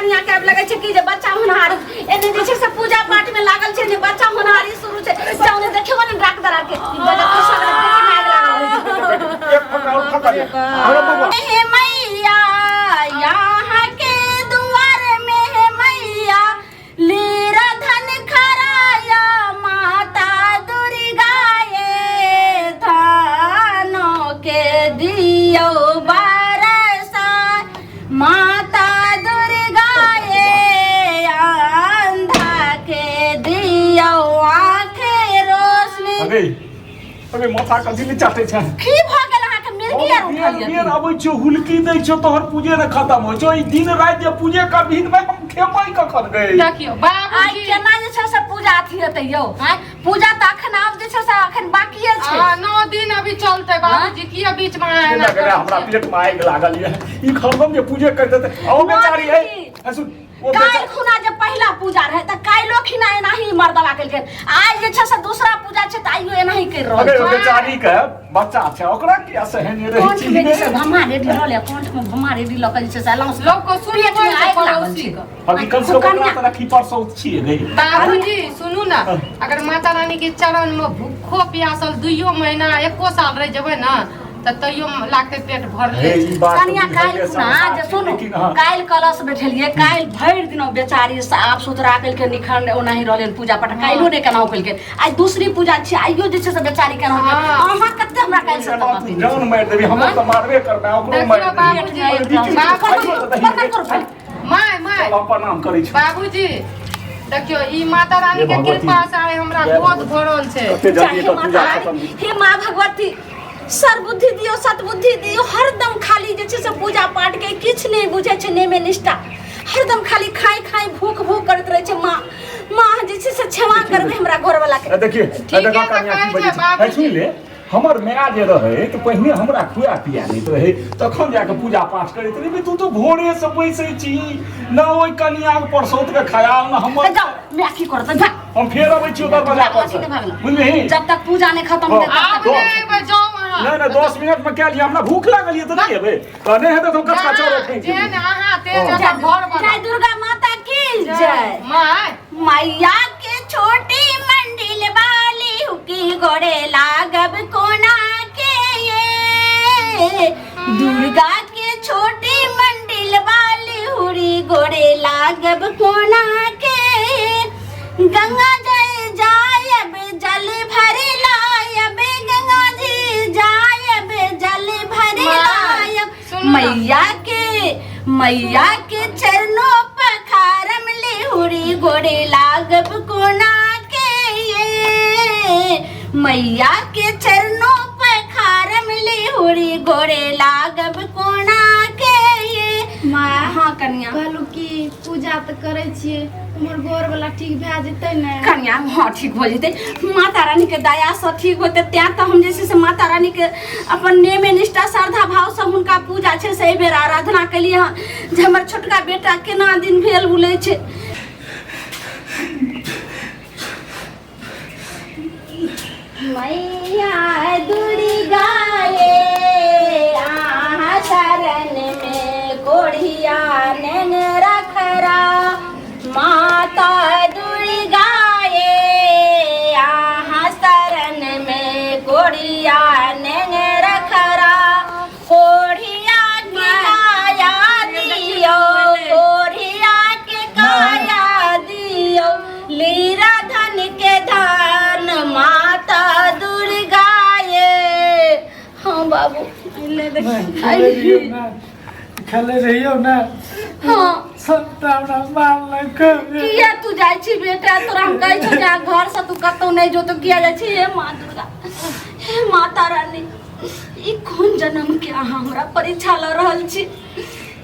कनिया के आबि लगै छै कि जे बच्चा होनहार एने जे छै से पूजा पाठ में लागल छै जे बच्चा होनहारी शुरू छै जाउ ने देखियौ ने डाक दरा के ई बजट के सगरे पेट में आगि लागल रहै छै। एक फटका और फटका दे हमरा बबुआ हे मैया यहाँ के दुआर में हे मैया लीरा धन खराया माता दुर्गा ये थानों के दियो बरसा माता दुर्गा ये अंधा के दियो आँखें रोशनी। अरे अरे, माथा कथी ले चाटे छै? की भऽ गेल अहाँके? मिर्गी आर उठल बेर बेर अबै छौ, हुलकी दै छौ, तोहर पूजे ने खत्म होइ छौ। ई दिन राति जे पूजे करबिही तऽ हम खेबै कखन गै? देखियौ आइ बाबूजी। केना जे छै से पूजा अथी हेतै यौ? आँय, पूजा तऽ अखन आब जे छै से अखन बाकिए छै। आ, 9 दिन अभी चलते बाबूजी, किया बीच में अहाँ एना लग रहा हमरा करै छियै? पेट में आगि लागल ये। ई खरदम जे पूजे करते तऽ ओ बेचारी है। ए सुन, ओ काल्हि बेचारी खुना जे पहिला पूजा रहे तऽ काल्हिो खिना एनाही मर्दवा केलकै। आइ जे छै से दूसरा पूजा छै तऽ आइयो एनाही करि रहल अगर छै। ओ बेचारी के बच्चा छै, ओकरा किया सहने रहै कंठ छी? में जे छै भमा रेडी रहल है, कंठ में भमा रेडी लऽ कऽ जे छै से अलाउंस। लोक को सुनबै पेट में छै आगि लागल पड़ोसी छै। के। अभी कम से कम ओकरा तऽ रखी परसौत छियै गै। बाबूजी, सुनू ने, अगर माता रानी के चरण में भूखो प्यासल 2 महीना 1 साल रहि जेबै ने तऽ तैयो लागतै पेट भरले हे छै। ई बात कनिया तऽ काल्हि बुझलियै खुना जे समाचार, सुनू, लेकिन हाँ। काल्हि कलश बैठेलियै, काल्हि भरि दिन ओ बेचारी साफ सुथरा केलकै, निखंड ओनाही रहलै। पूजा पाठ काल्हिो नहि केनाहु केलकै। आइ दूसरी पूजा छियै, आइयो जे छै से बेचारी केनाहु केलकै। हाँ। अहाँ कते हमरा काल्हि से एना तू जान मारि देबी, हमर तऽ मारबे करबै, ओकरो देखियौ मारि देबी। बाबूजी, खाइयो तऽ दही प्रणाम करू पहिले। माय माय। चल, हम प्रणाम करै छी। बाबूजी, देखियौ, ई माता रानी हे के भगवती। कृपा से आइ हमरा जय गोद भगवती। भरल छै। कते जल्दी चाहे एकर पूजा माता खत्म भेल। हे माँ भगवती, सर्वबुद्धि दियौ, सतबुद्धि दियौ। हरदम खाली जे छै से पूजा पाठ के किछु नहि बुझै छै, नेमे निष्ठा, हरदम खाली खाइ खाइ भूख भूख करैत रहै छै। माँ, माँ जे छै से क्षमा करबै हमरा घरवला के। ए देखिए, ए ठीके देखा तऽ कनिया की कहै बजै छै छै। बाबूजी। ए सुन ले, हमर माय जे रहै तऽ पहिने हमरा खुआ पिया लैत रहै, तखन जाके पूजा पाठ करैत रहै। तू तऽ भोरे से बैसै छी न, ओहि कनियाके परसौत के खयाल न हमर। तऽ जाउ, माय की करत जा। हम फेर अबै छी दरवाजा पर से। अथी नहि भऽ गेल। बुझलिही? जब तक पूजा नहि खत्म हाँ। हेतै तब आब तक। नहि एबै, जाउ अहाँ। नहि नहि, 10 मिनट में कए लिअ, हमरा भूख लागल यऽ तऽ नहि एबै तऽ नहि हेतै तऽ हम कचका चाउर फेंक जेहन देबै। अहाँ तेहन हाँ। एकर घर जय वाला। दुर्गा माता की जय। माय। मैया के छोटी मंडिल वाली हुकी गोड़े लागब कोना के ये, दुर्गा के छोटी मंडिल वाली हुरी गोड़े लागब कोना के, गंगा जय जायब जल भर लायब, गंगा जी जायब जल भर माँ, लायब। सुनू ना। मैया के चरणों पखारम लेहुरी गोड़े लागब कोना के ये, मैया के चरणों पखारम लेहुरी गोड़े लागब कोना के ये। माँ। हाँ कन्या। कहलहुँ कि पूजा तऽ करै छियै, हमर गोर वाला ठीक भए जेतै ने? कन्या, हाँ, ठीक हो जेतै, माता रानी के दया से ठीक होतै। तें तऽ हम जे छै से माता रानी के अपन नेमे निष्ठा श्रद्धा भाव से हुनका पूजा छै से एहि बेर आराधना केलियै हँ जे हमर छोटका बेटा केना दिन भेल बुलै छै। मैया दुर्गा ये आहाँ शरण में कोढ़िया नैन रखरा, माता दुर्गा ये आहाँ शरण में कोढ़िया नैन रखरा, कोढ़िया के काया दियो, कोढ़िया के काया दियो, लीरा धन के धन माता दुर्गा ये। हाँ बाबू। ले देख। खेले रहियौ ने, खेले रहियौ ने? हाँ। सबटा हमरा मारलक। किया तू जाइ छी बेटा? तोरा हम कहै छौ जे घर से तू कतौ नहि जो, तो किया जाइ छी? हे माँ दुर्गा, हे माता रानी, ई कोन जन्म के अहाँ हमरा परीक्षा लऽ रहल छी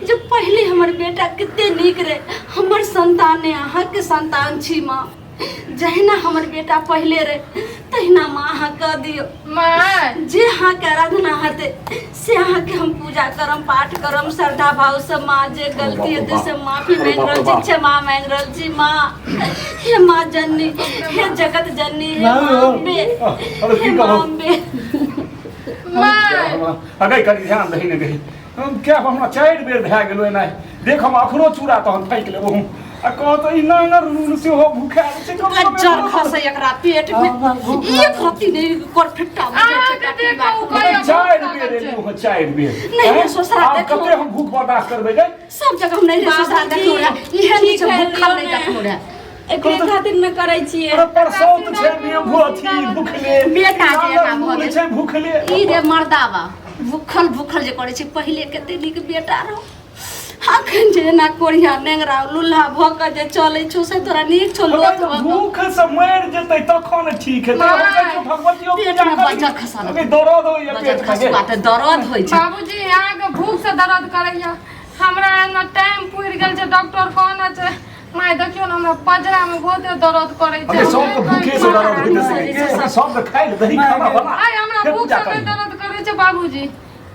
जे पहिले हमर बेटा कते नीक रहे। हमर संतान ने अहाँके संतान छी माँ, जहिना हमर बेटा पहिले रहे तहिना माँ अहाँ कऽ दियौ। माय। जे अहाँके आराधना हेतै से अहाँके हम पूजा करम, पाठ करम श्रद्धा भाव से। माँ, जे गलती हेतै से माफी मांगि रहल छी, क्षमा मांगि रहल छी माँ। हे माँ जननी, हे जगत जननी, हे माँ अम्बे। अरे हे की माँ कहू? अम्बे। माय। अगै कनि ध्यान दही ने गही। हम क्या हमरा 4 बेर भए गेलो एना देख हम अखनो चूड़ा तहन फेंक लेबो हम आ कह तऽ ई नांगर नून सेहो भूखायल छै कम से कम गज्जर खसे एकरा पेट में हमरा भूख एक रत्ती नहीं करफिट्टा भऽ जाइ छै अहाँके देखो हम कहियो 4 बेर एलहुँ हँ 4 बेर नहीं, हैं? ससुरा आब देखो। कते हम भूख बर्दाश्त करबै गे सब जगह हम नहीं रहे ससुरा देखलो रहे इहे नहीं छै भूखल नहीं देखलो रहे एकरे खातिर न करै छियै अरे परसौत छै बेभो अथी भूखले बेटा जे एना भऽ नांगर नून गेल। छै भूखले ई रे मर्दाबा भूखल भूखल जे करै छै पहिले कते नीक बेटा रहो अखन जे एना कोढ़िया नेंगरा लुल्हा भऽ कऽ जे चलै छौ से तोरा नीक छौ लोथ भऽ कऽ भूख से मरि जेतै तखन ठीक हेतै हम कहै छियौ भगवतियो पेट पूजा में करी। बजर खसा लेबै। अभी दर्द होइए बजर पेट में खसुआ तऽ दर्द होइ छै बाबूजी अहाँके भूख से दर्द करैया हमरा एना टाइम पुरि गेल छै डॉक्टर कहने छै माय देखियौ ने हमरा पजरा में बहुते दर्द करै छै अरे सबके भूखे से दर्द होइत छै सबके खाइ ले दही खाना बना आइ हमरा फेर भूख पूजा से नहि करी। दर्द करै छै बाबूजी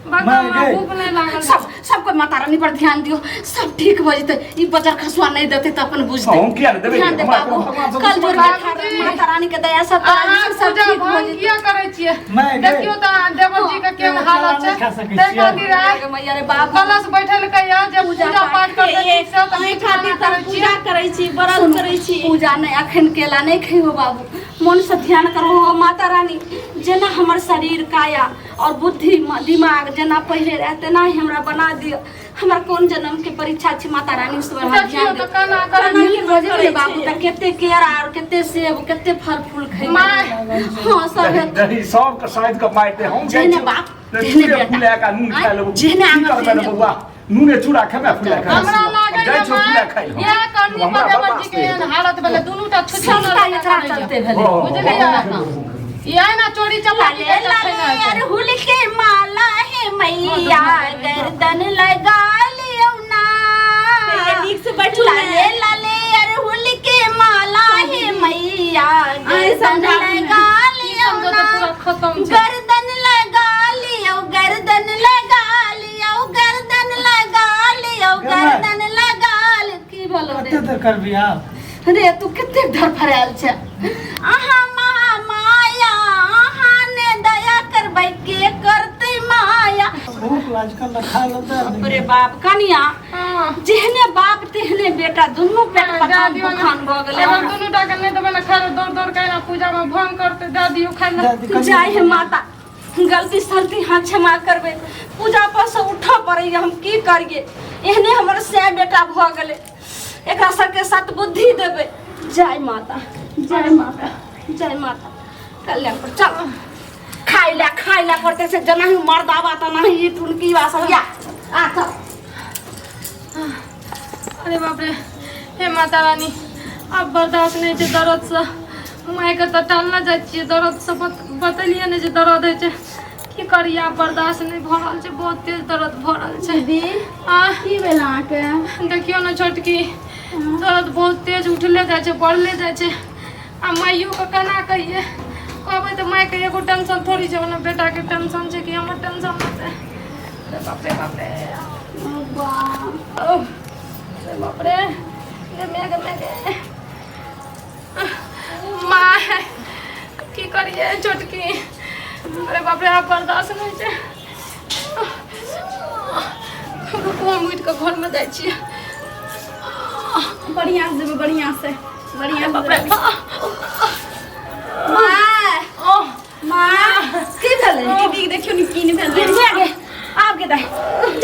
बाबा माय हमरा गे। भूख नहि लागल सब सबको माता रानी पर ध्यान दियो सब ठीक भऽ जेतै ई बजर खसुआ नहि देतै तऽ अपन बुझतै हम किया नहि देबै? ध्यान दे हमरा बाबू कोनो भगवान सँ कल जोड़ दुश्मनी के ठाढ़ माता रानी के दया से तोरा अहाँ जे छै सब पूजा ठीक भऽ भंग जेतै किया करै छियै माय गे। देखियौ तऽ अहाँ देवर जी के केहन हालत छै नहि खा सकै ताहि छियै। खातिर आइ गे मैया रे बाबू कलश बैठलकै जे पूजा पाठ करतै ठीक से तऽ एहि किछु खातिर मना तऽ करै पूजा छियै करै छी व्रत करै छी पूजा नहि अखन केला नहि खइहो बाबू मन से ध्यान करो हो माता रानी जेना हमर शरीर काया और बुद्धि दिमाग जेना पहिले रहे तेना ही हमरा बना दिअ हमरा कोन जन्म के परीक्षा छै माता रानी उस पर हमरा देखियौ ध्यान तऽ दिअ केना करै केना छी। की भऽ जेतै बाबू तऽ कते केरा और कते सेब कते फल फूल खैबै माय। हाँ सब दही हेतै। दही सबके साइज के मारि दे हम जाइ जेहने छियौ। बाप, तऽ तेहने चूड़े बेटा। फुला कऽ नून खा लेबो जेहने की आंगन करबै रे तेहने बौआ नूने चूड़ा खेबै फुला कऽ हमरा लागै जाइ छियौ फुला खाइ लए। इएह करनी हमरा पर देवर बर्दाश्त जी के नहि एहन हेतै। हालत भेलै दुनू टा छुछुन सबटा एकरा चलते भेलै हँ, बुझलियै इएह ना चोरी चपाटी लाले लाले अरहुल के माला हे मैया गर्दन लगा लियौ ना मैया, नीक से बैठू ने। लाले लाले अरहुल के माला हे मैया गर्दन समझाबू ने। लगा लियौ समझो ना तऽ पूरा खतम छै गर्दन लगा लियौ गर्दन लगा लियौ गर्दन लगा लियौ गर्दन लगा लियौ की बोलो रे कते देर करबी आब रे तू कतेक धड़फड़ायल छै अहाँ महामाया अहाँ ने दया करबै के करतै माया भूख लागल ना खा लेतै अरे बाप कनिया हँ जेहने बाप तेहने बेटा दुनू पेट दए पकान दियौ ने। पखान भऽ गेलै अगर दुनू टा के नहि देबै ने खाय लए दौड़ दौड़ के एना पूजा में भंग करतै दए दियौ खाय लए जय हे माता गलती सलती हाँ क्षमा करबै पूजा पर से उठऽ पड़ैया हम की करियै एहने हमर सै बेटा भऽ गेलै एकरा सबके सतबुद्धि देबै जय माता जय माता जय माता कल्याण पर चल खाइ ला खाइ ला पड़ते से जेनाही मर्दाबा तेनाही ई टुनकी बा सब या आ चल अरे बाप रे हे माता रानी आब बर्दाश्त नहि छै दर्दसँ मायके तऽ टालना जाइ छियै दर्दसँ बतेलियै नहि जे दर्द होइ छै की करियै आब बर्दाश्त नहि भऽ रहल छै बहुत तेज दर्द भऽ रहल छै दीदी आ की भेल अहाँके देखियौ ने छोटकी दर्द बहुत तेज उठले जाइ छै बढ़ले जाइ छै आ माइयोके केना कहियै कहबै तऽ मायके एगो टेंशन थोड़ी छै ओना बेटाके टेंशन छै कि हमर टेंशन होतै अरे बाप रे बाप रे ओह, अरे बाप रे गे माय गे माय गे माय की करियै छोटकी अरे बाप रे आब बर्दाश्त नहि छै रुकू हम उठि कऽ घरमे जाइ छियै बढ़िया से देबै बढ़िया से बढ़िया बाप रे माय ओह माँ की भेलै दीदी के देखियौ ने की भेलै गे गे आब गे दाइ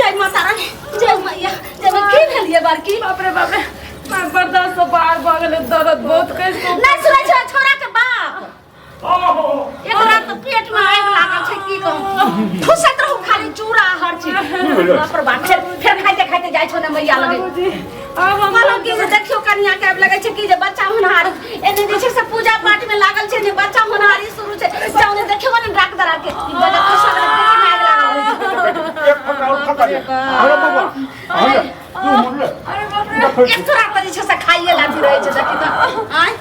जय माता रानी जय मैया जय मैया की भेल ये बड़की बाप रे बाप रे माय बर्दाश्त से बाहर भऽ गेलै दर्द बहुत कैस नहि सुनै छौ छोरा के बाप ओहो एकरा तऽ पेट में आगि लागल छै की कहू ठुसैत रहू खाली चूड़ा हर चीज बाप रे बाप फेर फेर खाइते खाइते जाइ छौ ने मैया लगे बाबूजी आब हम कहलहुँ कि जे देखियौ कनिया के आबि लगै छै कि जे बच्चा होनहार एने जे छै से पूजा पाठ में लागल छै जे बच्चा होनहारी शुरू छै जाउ ने देखियौ ने डाक दरा के ई बड़ा खसल रहै, पेट में आगि लागल रहै छै। एक फका और फका दे अरे बबुआ अरे तू मुड़ले अरे बाप रे एक थोड़ा पर जे छै से खाइए लाथी रहै छै देखी तऽ आँय